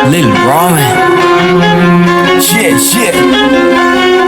Lil Roman. Yeah, yeah.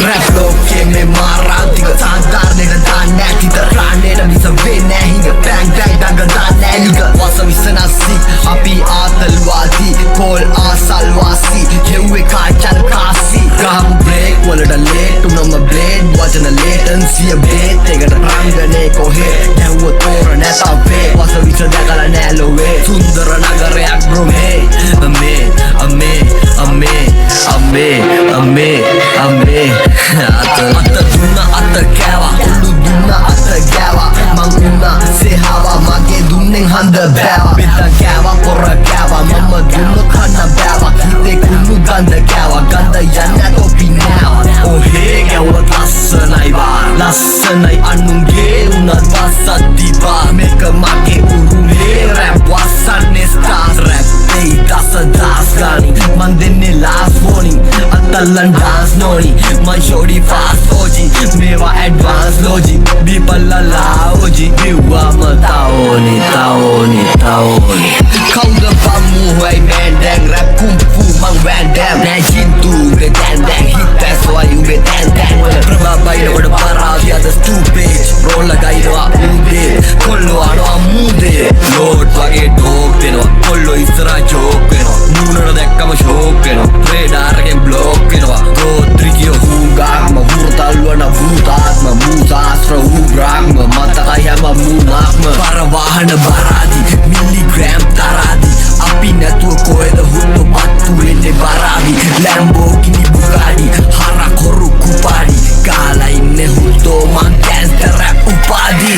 Rap ලෝකේ මේ මාරාන්තික සාධාරණයට දාන්නේ නැතිද ප්‍රාණයට මිස වෙන්නේ හිඟ බැං බැං දඟ දාන්නේ නිග වස විසනස්සි අපි ආතල්වාදී කෝල් ආසල්වාසී හෙව්වේ කාචල් කාසි ගහපු බ්‍රේක් වලට ලේට් උනම බ්ලේඩ් වචන ලේටන්සිය බේත් එකට රංගනේ කොහේ ගැහුව තෝර නැත අපේ වස විස දැකලා නෑ ලොවේ සුන්දර නගරයක් බ්‍රෝ මේ අමේ අමේ අමේ අමේ අමේ අමේ අත අත දුන්න අත කෑවා ඔල්ලු දුන්න අත ගෑවා මං උන්නා සෙහාවා මගේ දුන්නෙන් හඳ බෑවා බෙද කෑවා පොර කෑවා මම දුන්න කන්න බෑවා හිතේ කුණු ගඳ කෑවා ගඳ යන්න තොපි නෑවා ඔහේ ගැව්වත් ලස්සනයි බා ලස්සනයි අනුන්ගේ උනත් වසද්දි බා මේක මගේ උරුමේ රැප් වසන්නේ ස්ටාර්ස් රැප් දෙයි දස දස් ගානින් මං දෙන්නේ ලාස්ට් වෝනින් අතල්ලන් ඩාන්ස් නෝනි මං ෂෝඩි ෆාස්ට් ඕජි මේවා ඇඩ්වාන්ස් ලොජික් බීපල්ලා ඕජි කිව්වම තාઓනි තාઓනි තාઓනි කවුද බම්මු හොයි මෑන් දැන් රැප් කුම්ෆු මං වෑන් ඩෑම් නෑ ජින්තු උඹේ දැන් දැන් හිත ඇසොයි උඹේ දැන් දැන් වල ප්‍රභා බයිනකොට පරාදි අද ස්ටූපේජ් රෝල් ගයිනවා උඹේ කොල්ලෝ අනවා මූදේ ලෝඩ් වගේ ඩෝග් දෙනවා කොල්ලෝ ඉස්සරහා ජෝක් වෙනවා මූණට දැක්කම ෂෝක් වෙනවා රේඩාර් එකෙන් බ්ලොක් වෙනවා ගෝත්‍රිකය හුඟාක්ම හුරතල් වන භූතාත්ම මූසාස්ත්‍ර වූ බ්‍රාහ්ම මතකයි හැම මූණක්ම පරවාහන බරාදි මිලිග්‍රෑම් තරාදි අපි නැතුව කොහෙද හුත්තු පත්තු වෙන්නේ බරාවි ලැම්බෝගිනි බුගාඩි හරක් හොරු කුපාඩි ගාලා ඉන්නේ හුත්තෝ මං ගෑන්ස්ටර් රැප් උපාධි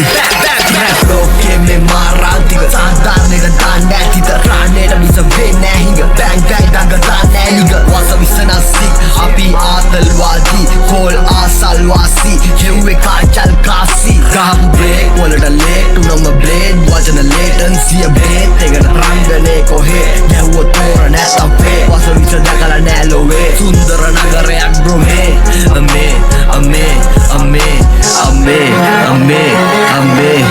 රැප් ලෝකේ මේ මාරාන්තික සාධාරණයට දාන්නේ නැතිද ප්‍රාණයට මිස වෙන්නේ හිඟ බැං බැං දඟ දාන්නේ නිග වස විසනස්සි අපි ආතල්වාදී කෝල් ආසල්වාසී හෙව්වේ කාචල් කාසි ගහපු බ්‍රේක් වලට ලේට් උනම බ්ලේඩ් වචන ලේටන්සිය බේත් එකට රංගනේ කොහේ ගැහුව තෝර නැත අපේ වස විස දැකලා නෑ ලොවේ සුන්දර නගරයක් බ්‍රෝ මේ අමේ අමේ අමේ අමේ අමේ අමේ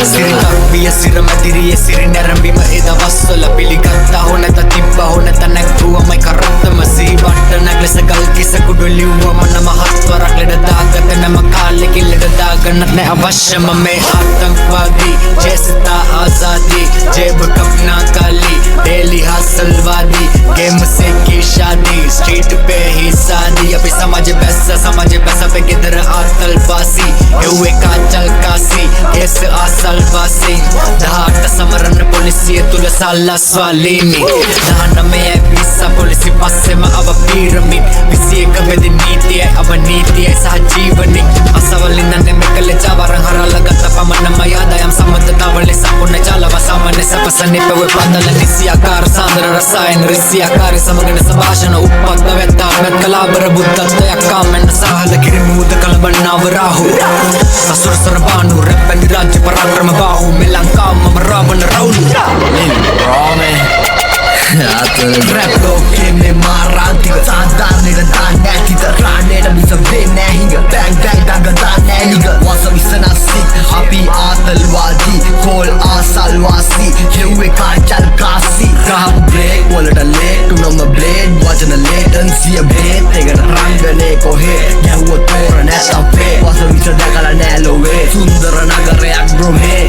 සිරිතරුවිය සිර මැදිරියේ සිරි නැරඹීම ඒ දවස්වල පිළිගත්තා හෝ නැත තිබ්බා හෝ නැත නැග්ගුවමයි කරත්තම සීවට්ටනක් ලෙස ගල් කිස කුඩු ලිව්වම නම හත්වරක් ලෙඩ දාගත නම කාලෙකින් ලෙඩ දාගන්නත් නෑ අවශ්‍යම මේ ආතංකවාදී ජේසිතා ආසාදී ජේබ කප්නා කාලි ඩේලි හසල්වාදී ගේම් से की शादी स्ट्रीट पे ही सादी අපි සමාජ බැස්ස සමාජ බැස්ස අපේ ගෙදර ආතල්වාසී එව්වේ කාචල් කාසි කේස් ආසල්වාසී 18 සමරන පොලිසිය තුල සල්ලස්වාලීනි 19 20 පොලිසි පස්සෙම අව පීරමිඩ් 21 වෙදි නීතියයි අවනීතියයි සහ ජීවනින් අසවල් ඉඳන් මෙකල ජවරන් හරලා ගත පමණම ආදායම් සම්බන්ධතාවලේ සම්පූර්ණ ජාලව සාමාන්‍ය සපසන්නේ පෙව පදල නිසියාකාර සාන්ද්‍ර රසායන රිසියාකාරී සමගන සභාෂණ උප්පත්ත වැත්තා මැත් කලාබර බුද්ධත්වයක් කාමෙන් සහල කිරිමි මුද කලබන්නාව රාහු අසුර සරබානු රැප්පැදි රාජ්‍ය පරාක්‍රම බාහු මේ ලංකාව මම රාවණ රවුලු Lil Roman. Rap ලෝකේ මේ මාරාන්තික සාධාරණයට දාන්නේ නැතිද ප්‍රාණයට මිස වෙන්නේ හිඟ බැං බැං දඟ දාන්නේ නිග වස විසනස්සි අපි ආතල්වාදී කෝල් ආසල්වාසී හෙව්වේ කාචල් කාසි ගහපු බ්‍රේක් වලට ලේට් උනම බ්ලේඩ් වචන ලේටන්සිය බේත් එකට රංගනේ කොහේ ගැහුව තෝර නැත අපේ වස විස දැකලා නෑ ලොවේ සුන්දර නගරයක් බ්‍රෝ මේ